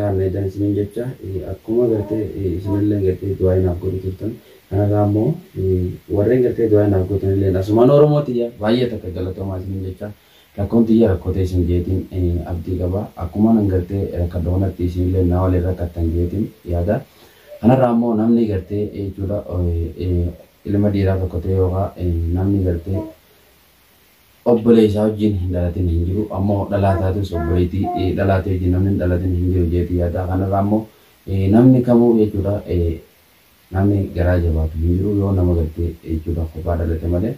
Nagaan isiniin jecha akkuma gartee isinillee gartee du'aa naaf godhu turtan kanarraa immoo warreen gartee du'aa naaf gootan illee asumaan Oromoo tiyya baay'ee takka galatoomaa isiniin jecha rakkoon tiyya rakkoo isin jeetiin abdii qaba akkuma nan gartee rakkadhoonatti isinillee naa waliin rakkattan jeetiin yaada kanarraa immoo namni gartee jechuudha ilma dhiiraa tokko ta'e yookaan namni gartee obboleessaa wajjin hin dhalatin hin jiru ammoo dhalaa taatus obboleettii dhalaatee wajjin namni hin dhalatin hin jiru jeetii yaada kanarraa ammoo namni kamuu jechuudha namni garaa jabaatu hin jiru yoo nama gartee jechuudha kophaa dhalate malee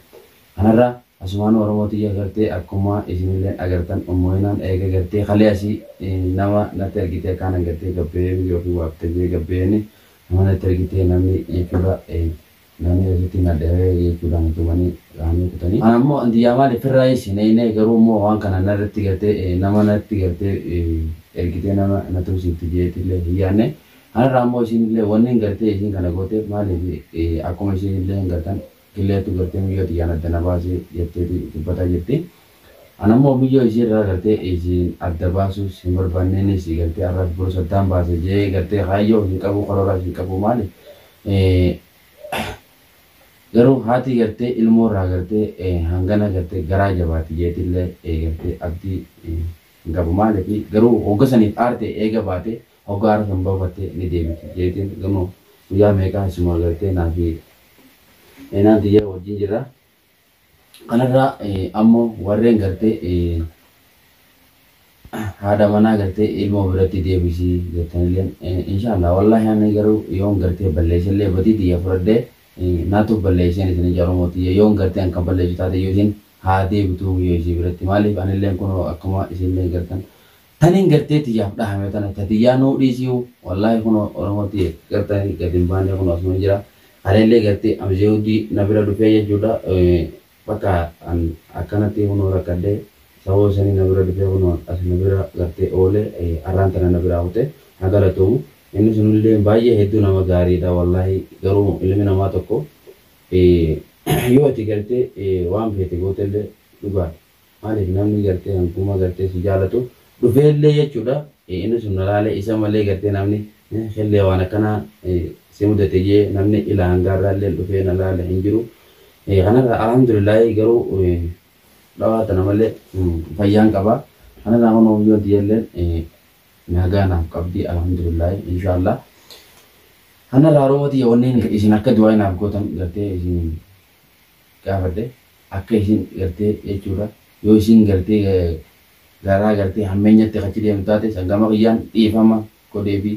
kanarraa asumaan Oromoo tiyya gartee akkuma isinillee agartan ummoinaan eega gartee kalee asii nama natti argite akkaan gartee gabbee yookiin waaftee gabbeen nama natti argite namni jechuudha namni asitti na dhahee jechuudha tumanii raanii kutanii. Ana immoo antiyyaa maali firraa isin garuu immoo waan kana narratti gartee nama natti gartee ergitee nama na tumsiifti jeetillee hin yaadne. Kanarraa immoo isinillee wanni gartee isin kana gooteef maaliif akkuma isinillee hin gartan qilleetu gartee miyyoo xiyyaan adda na baasee jettee dubbataa jirti. Ana immoo miyyoo isiirraa gartee isin adda baasuus hin barbaanneenis gartee arraas boruu saddaan baase jee gartee kaayyoo hin qabu karooraas hin qabu maali. Garuu haati gartee ilmoo irraa gartee hangana gartee garaa jabaati jeetillee gartee abdii hin qabu maaliif garuu hogga saniif aarte eega baate hogga aara san baafattee ni deebiti jeetiin ganuu guyyaa meeqaa isuma gartee naafi naan xiyya wajjin jira. Kanarraa ammoo warreen gartee haadha manaa gartee ilmoo biratti deebisii jettanillee inshaallah wallaahi ani garuu yoon gartee balleessellee badii xiyya fudhadhee naatu balleesseen isin ija Oromoo tiyya yoon gartee an kan balleessu taate yoo isin haa deebituu yoo isii biratti maaliif anillee kun akkuma isinillee gartan taniin gartee tiyyaaf dhahame tana tatiyyaa nuu dhiisiu wallaahi kun Oromoo tiyya gartanii gadi hin baanne kun asuma jira haleellee gartee amzeewdii na bira dhufee jechuudha bakka an akkanatti kunoo rakkadhee sababa sanii na bira dhufee kunoo as na bira gartee oolee arraan tana na biraa kute haa galatoomu. Inni sunillee baay'ee hedduu nama gaariidha wallaahi garuu ilmi namaa tokko yoo ati gartee waan feete gootellee dhugaadha. Maaliif namni gartee hanguma gartee si jaalatu dhufeellee jechuudha inni sun laalee isa malee gartee namni xillee waan akkanaa si mudate jee namni ila hangaarraallee dhufee na laale hin jiru. Kanarra alhamdulillaahi garuu dhawaa tana malee fayyaan qaba. Kanarraa kun yoo diyyalleen nagaa naaf qabdi alhamdulillaahi inshaallah. Kanarraa Oromoo tiyya wanneen isin akka du'aa naaf gootan gartee isin gaafadhe akka isin gartee jechuudha yoo isin gartee garaa gartee hammeenyatti achi deemtu taate hangama kiyyaan dhiifama godhee fi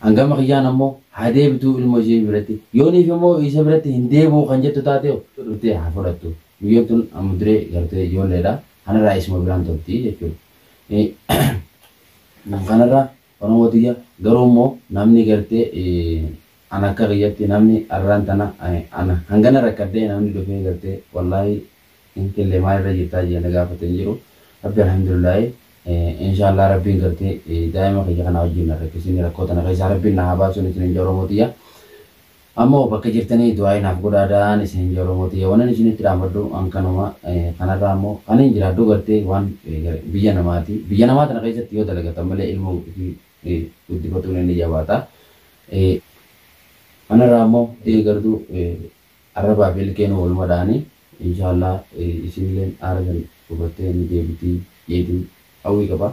hangama kiyyaan ammoo haa deebituu ilmoo ishee biratti yooniif immoo isa biratti hin deebi'u kan jettu taate dhuftee haa fudhattu biyyoon tun amma duree gartee ijoolleedha kanarraa isuma biraan tolti jechuudha. Kanarraa Oromoo tiyya garuu immoo namni gartee an akka kiyyatti namni arraan tana ana hangana rakkadhee namni dhufee gartee wallaahi hin killee maalirra jirtaa jee na gaafate hin jiru. Rabbi alhamdulillaahi inshaallah rabbiin gartee daa'ima kiyya kana wajjin na rakkisini rakkoo tana keessaa rabbiin na haa baasuun isin hin Oromoo tiyya. Ammoo bakka jirtanii du'aa naaf godhaadhaan isin hin Oromoo tiyya wannan isinitti dhaamadhu an kanuma kanarraa ammoo kan hin jiraadhu gartee waan biyya namaati biyya namaa tana keessatti yoo dalagatan malee ilmoo guddifatuun inni jabaata. Kanarraa ammoo gartuu arrabaa fi ilkeen waluma dhahanii inshaallah isinilleen aara san hubattee ni deebitii jeetiin hawwii qaba.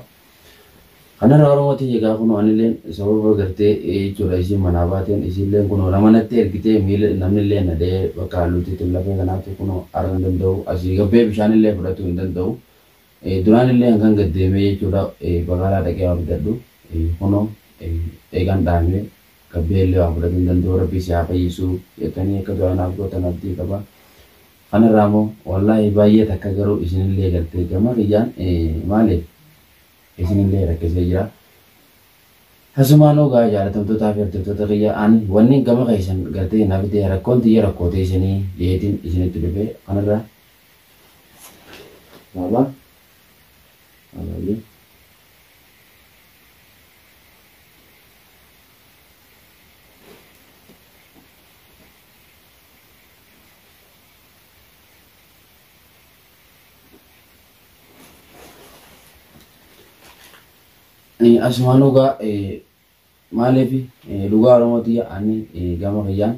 Kanarraa Oromoo tiyya egaa kunoo anilleen sababa gartee jechuudha isin manaa baateen isinilleen kunoo nama natti ergitee miila namnillee na dhahee bakka halluutiitti lafee kanaatti kunoo aara hin danda'u asii gabbee bishaanillee fudhatuu hin danda'u. Duraanillee hangan gad deemee jechuudha bagaalaa dhaqee waa bitadhu kunoo eegaan dhahamee gabbee illee waa fudhatuu hin danda'u rabbi si haa fayyisuu jettanii akka du'aa naaf gootan abdii qaba. Kanarraa immoo wallaahi baay'ee takka garuu isinillee gartee gama kiyyaan maaliif isinillee rakkisee jira. Asumaanuu gaa jaalatamtootaa fi hordoftoota kiyya ani wanni gama keessan gartee na fide rakkoon tiyya rakkootee isinii jeetiin isinitti dhufe kanarraa. Baabaa. Baabaa. Asumaanuu gaa maaliif dhugaa Oromoo tiyya ani gama kiyyaan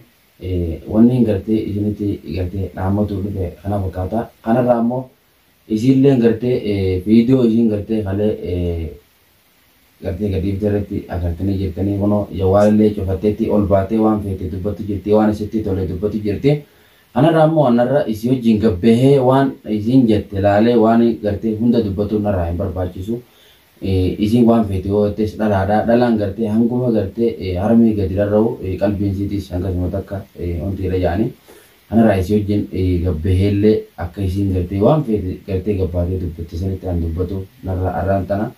wanni gartee isinitti gartee dhaammatu dhufe kana fakkaata. Kanarraa immoo isiillee gartee viidiyoo isiin gartee kalee gartee gadiifte irratti agartanii jirtanii kunoo jawwaalillee cufatteetti ol baatee waan feete dubbatu jirti waan isitti tole dubbatu jirti. Kanarraa immoo anarra isii wajjin gabbahee waan isiin jette laalee waan gartee hunda dubbatu narraa hin barbaachisu. Isiin waan feete yoo jettes dhalaadha. Dhalaan gartee hanguma gartee harmee gadi rarra'u qalbiin isiitis hangasuma takka wanti irra jaanii. Kanarraa isii wajjin gabbaheellee akka isiin gartee waan feete gartee gabbaatee dubbatte sanitti an dubbatu narra arraan tana.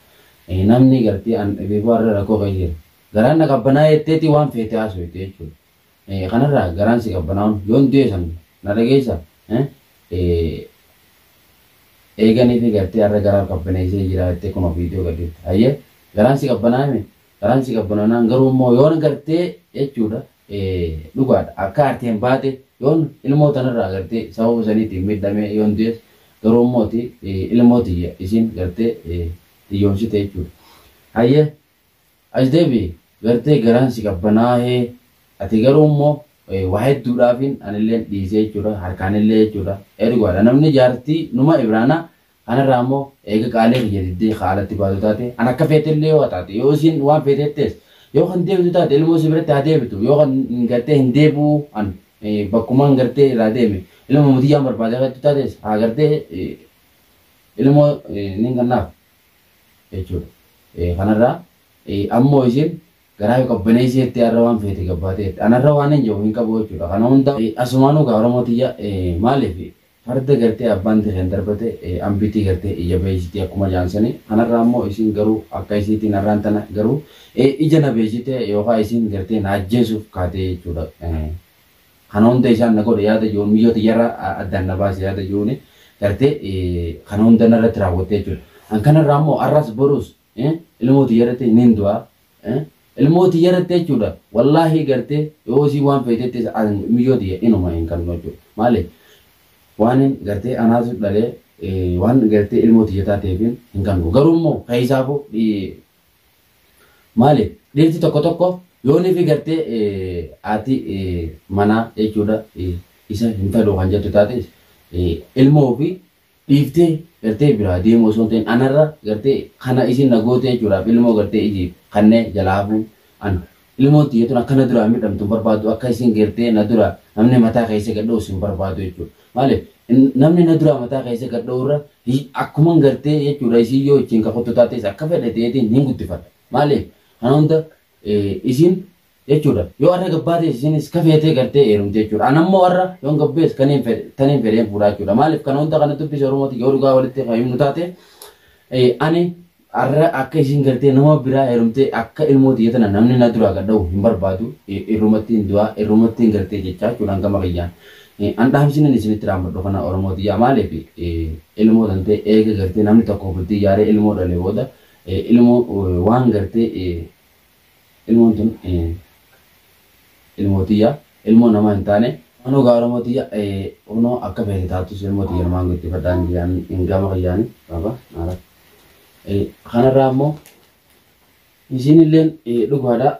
Namni gartee an beekuu har'a rakkoo keessa jira. Garaan na qabbanaa jetteeti waan feete haasofte jechuudha. Kanarraa garaan si qabbanaa'uun yoon du'e san na dhageessa. Eeganii fi gartee har'a garaa qabbaneessee jira jettee kun viidiyoo gadhiifte. Hayyee garaan si qabbanaa'ame garaan si qabbanaa'an garuu immoo yoon gartee jechuudha dhugaadha akka arteen baate yoon ilmoo tanarraa gartee sababa saniitiin miidhamee yoon du'es garuu immooti ilmoo tiyya isiin gartee xiyyoomsite jechuudha. Hayyee as deebi gartee garaan si qabbanaa'ee ati garuu immoo waa hedduudhaafin anillee dhiisee jechuudha harkaanillee jechuudha. Dhugaadha namni jaartii numa Ibraanaa kanarraa immoo eega qaalee kiyya diddee haalatti baatu taate an akka feetellee yoo taate yoo isiin waan feetettees yoo kan deebitu taate ilmoo si biratti haa deebitu yoo kan gartee hin deebi'u an bakkumaan gartee irraa deeme ilmoo mutiyyaan barbaade feetu taates haa gartee ilmoo nin kannaaf jechuudha. Kanarraa ammoo isiin garaa yoo qabbaneesseetti har'a waan feete gabbaateetti anarra waan hin jiru hin qabu jechuudha. Kana hunda asumaanuu gaa Oromoo tiyya maaliif farda gartee abbaan ta'een darbate ambitii gartee ija beeksiti akkuma jaansanii kanarraa immoo isiin garuu akka isiitiin har'aan tana garuu ija na beeksite yookaan isiin gartee na ajjeesuuf kaatee jechuudha. Kana hunda isaan na godhe yaada jiruun biyyoota yarra addaan na baase yaada jiruun gartee kana hunda narratti raawwatte jechuudha. An kanarraa immoo har'as borus ilmoo tiyyarratti nin du'a. Ilmoo tiyyarratti jechuudha. Wallaahi gartee yoo isii waan feetetti miyyoo tiyya inuma hin qabnu jechuudha. Maaliif waan gartee anaatu dhalee waan gartee ilmoo tiyya taateef hin qabnu. Garuu immoo keessaafuu maaliif dhiirti tokko tokko yoonii fi gartee haati manaa jechuudha isa hin fedhu kan jettu taates ilmoo fi dhiiftee gartee biraa deemuu osoo hin ta'in anarra gartee kana isin na goote jechuudhaaf ilmoo gartee isiif kanneen jalaafuun an ilmoo tiyyatuun akka na duraa miidhamtu hin barbaadu akka isin gartee na duraa namni mataa keessa gad dha'u hin barbaadu jechuudha. Maaliif namni na duraa mataa keessa gad dha'u irra akkuma gartee jechuudha isin yoo ittiin kakottu taates akka fedhe ta'eetiin hin guddifadha. Maaliif kana hunda isin jechuudha yoo har'a gabbaate isinis kafeetee gartee heerumte jechuudha. An ammoo har'a yoon gabbees kaniin fedhe taniin fedheen fuudhaa jechuudha. Maaliif kana hunda kana dubbise Oromooti yoo dhugaa walitti himnu taate ani har'a akka isin gartee nama biraa heerumte akka ilmoo tiyya tana namni na duraa gad dha'u hin barbaadu irrumatti hin du'aa irrumatti hin gartee jechaa jechuudha hangama kiyyaan. An dhaamsinen isinitti raammadhu kana Oromoo tiyyaa maaliif ilmoo tantee eega gartee namni tokko bultii ijaaree ilmoo dhalee booda ilmoo waan gartee ilmoon tun ilmoo tiyya ilmoo nama hin taane anuu gaa Oromoo tiyya kunoo akka feete taatus ilmoo tiyya namaan guddifadhaan hin gama kiyyaani baaba naara. Kanarraa immoo isinilleen dhugaadha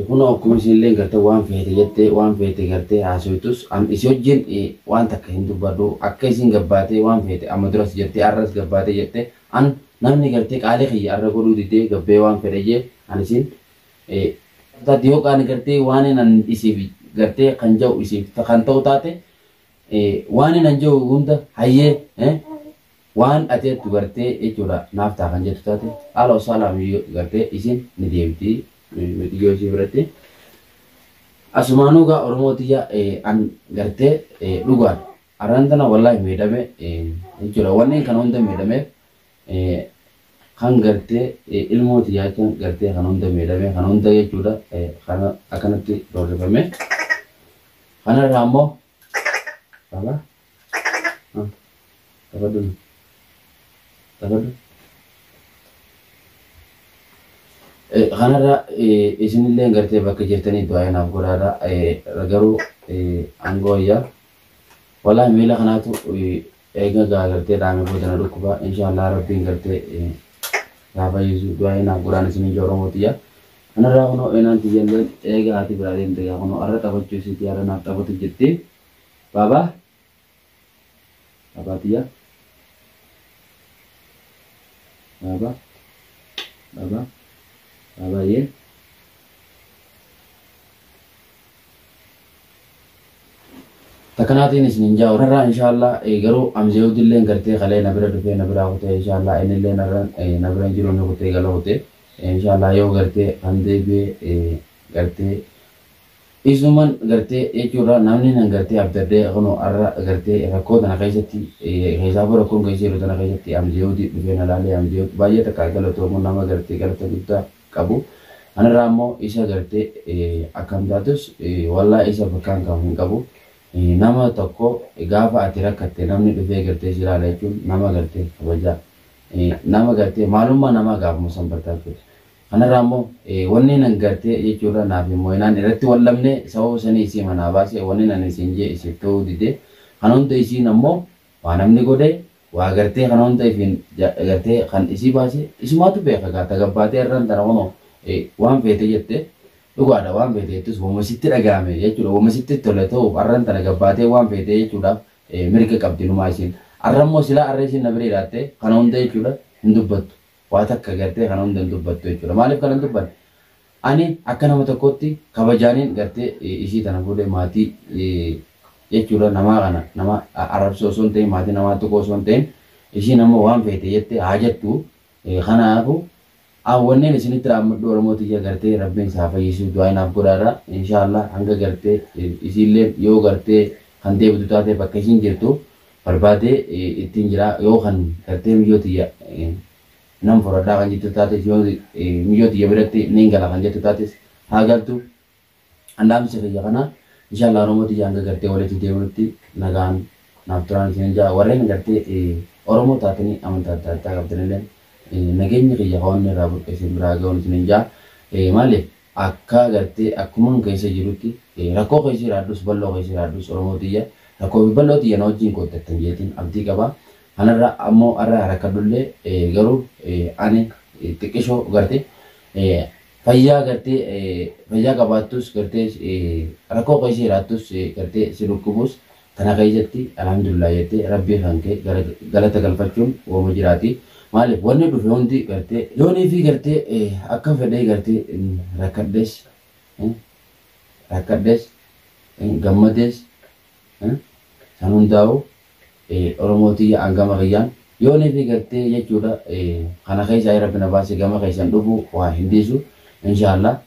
kunoo akkuma isinilleen gartee waan feete jettee waan feete gartee haasoftus an isii wajjin waan takka hin dubbadhu akka isin gabbaatee waan feete amma duras jettee har'as gabbaatee jettee an namni gartee qaalii kiyya har'a godhuu didee gabbee waan fedhe jee an isin taate yoo qaani gartee waan an isiif gartee kan jiru isiif kan ta'u taate waan an jiru hunda hayyee waan ati jettu gartee jechuudha naaf ta'a kan jettu taate haala osoo gartee isin ni deemti mitiyyoo isii biratti. Asumaanuu gaa Oromoo tiyya an gartee dhugaadha. Arraan tana wallaahi miidhame jechuudha. Wanni kana hunda miidhameef kan gartee ilmoo tiyyaa jechuun gartee kan hunda miidhame kan hunda jechuudha kana akkanatti roorrifame. Kanarraa immoo baba taphadhu taphadhu. Kanarra isinillee gartee bakka jirtanii du'aa naaf godhaadha. Garuu aangoo ayyaa wallaahi miila kanaatu eega gaa gartee dhaame booda na dhukkuba. Inshaallah rabbiin gartee Haa fayyisu du'aa naaf godhaan isin ija Oromoo tiyya. Kanarraa kunoo eenaan tiyyallee eega haati biraa deemte gaa kunoo arra taphachuu isiitii arra naaf taphatu jetti. Baabaa baabaa tiyya baabaa baabaa baabaa yee. Takkanaatiin isin hin jaa'u. Irraa inshaallah garuu Amzeewudillee gartee kalee na bira dhufee na biraa kutee inshaallah innillee na bira hin jiru ni kutee gala kutee inshaallah yoo gartee kan deebi'ee gartee isuman gartee jechuudha namni nan gartee abdadhee kunoo arra gartee rakkoo tana keessatti keessaafuu rakkoon keessa jiru tana keessatti Amzeewudi dhufee na laalee Amzeewud baay'ee takka galatoomu nama gartee galata guddaa qabu. Kanarraa immoo isa gartee akkam taatus wallaa isa bakkaan qabu hin qabu. Nama tokko gaafa ati rakkatte namni dhufee gartee si ilaala jechuun nama gartee kabajaa nama gartee maalummaa namaa gaafuma san bartaa jechuudha. Kanarraa immoo wanni nan gartee jechuudha naaf immoo inaan irratti wallamne sababa sanii isii manaa baase wanni nan isin jee isiif ta'uu dide kan hunda isiin ammoo waa namni godhe waa gartee kan hunda ifiin gartee kan isii baase isumaatu beeka gaa tagabbaatee irraan tana kunoo waan feete jette dhugaadha waan feete jettus wama sitti dhaga'ame jechuudha wama sitti tole ta'uuf arran tana gabbaatee waan feete jechuudhaaf mirga qabdi numaa isiin arra immoo silaa arra isiin na bira jiraatte kana hunda jechuudha hin dubbattu waa takka gartee kana hunda hin dubbattu jechuudha maaliif kana hin dubbanne ani akka nama tokkotti kabajaaniin gartee isii tana fuudhee maatii jechuudha namaa kana nama arrabsoo osoo hin ta'in maatii namaa tuquu osoo hin ta'in isiin ammoo waan feete jette haa jettu kanaafu Awwanneen isinitti dhaammadhu Oromoo tiyya gartee rabbiin isaa fayyisuu du'aa naaf godhaadha. Inshaallah hanga gartee isiillee yoo gartee kan deebitu taate bakka isiin jirtu barbaadee ittiin jira yoo kan gartee miyyoo tiyya nan fudhadhaa kan jettu taates yoo miyyoo tiyya biratti niin gala kan jettu taates haa galtu. Andaamsi kiyya kana inshaallah Oromoo tiyya hanga gartee walitti deebinutti nagaan naaf turaan isin jaa warreen gartee Oromoo taatanii amantaa adda addaa qabdanillee nageenyi kiyya hawaanni irraa burqe isin biraa ga'uun isin hin jaa. Maaliif akka gartee akkuman keessa jirutti rakkoo keessa jiraadhus bal'oo keessa jiraadhus Oromoo tiyya rakkoo fi bal'oo tiyya na wajjin qooddattan jeetiin abdii qaba. Kanarra ammoo har'a rakkadhullee garuu ani xiqqishoo gartee fayyaa gartee fayyaa qabaattus gartee rakkoo keessa jiraattus gartee si dhukkubus tana keessatti alhamdulillah jettee rabbii kan kee galata galfachuun wooma jiraati. Maaliif wanni dhufe hundi gartee yoonii fi gartee akka fedhee gartee rakkadhes rakkadhes gammades san hundaa'u Oromoo tiyya hangama kiyyaan yoonii fi gartee jechuudha kana keessaa rabbi na baase gama keessan dhufu waa hin dhiisu inshaallah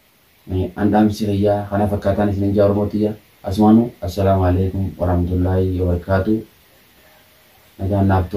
andaamsi kiyyaa kana fakkaataan isin jaa Oromoo tiyya asumaanu assalaamu alaikum warahmatullaahi wabarakaatu nagaan naaf tura.